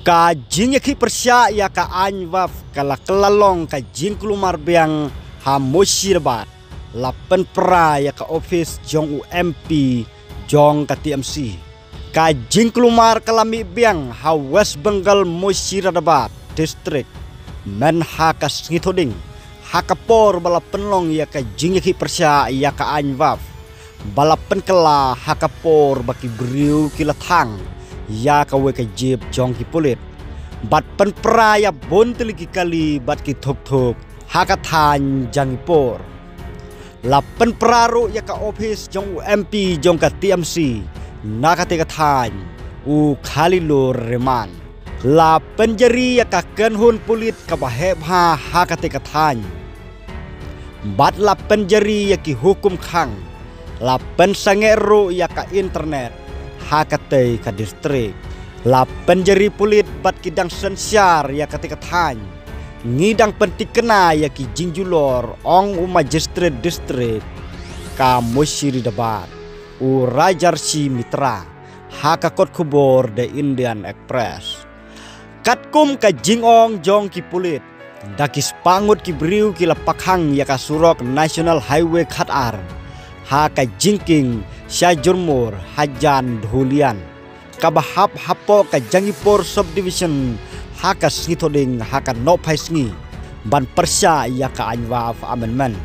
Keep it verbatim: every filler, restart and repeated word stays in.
Ka jingïakhih pyrshah ïa ka Ain Waqf ka la kylla long ka jingkulmar biang ha Murshidabad, la pynpra ïa ka ophis jong u M P jong ka T M C. Ka jingkulmar ka la mih biang ha West Bengal Murshidabad District, mynta ha ka sngi Thohdieng, ha ka por ba la pynlong ïa ka jingïakhih pyrshah ïa ka Ain Waqf, ba la pynkylla ha ka por ba ki briew ki la thang ïa kawei ka jeep jong ki pulit, bad pynpra ïa bun tylli ki kali bad ki thuk thuk ha ka thaiñ Jangipur. La pynpra ruh ïa ka ophis jong u M P jong ka T M C na katei ka thaiñ, u Khalilur Rahman. La pynjari ïa ka kynhun pulit kaba heh bha ha katei ka thaiñ, bad la pynjari ïa ki hukum khang. La pynsangeh ruh ïa ka internet ha katei ka district. La pynjari pulit bad ki dang synshar ïa katei ka thaiñ. Ngi dang pyntikna ïa ki jingjulor, ong u Magistrate District ka Murshidabad, u Rajarshi Mitra, ha ka kot khubor The Indian Express. Katkum ka jingong jong ki pulit, da ki spah ngut ki briew ki la pakhang ïa ka surok National Highway khatar ha ka jingkieng sha Jurmur hajan Dholian, kaba hap hapoh ka Jangipur Subdivision, ha ka sngi Thohdieng ha ka nohphai sngi, ban pyrshah ïa ka Ain Waqf Amendment.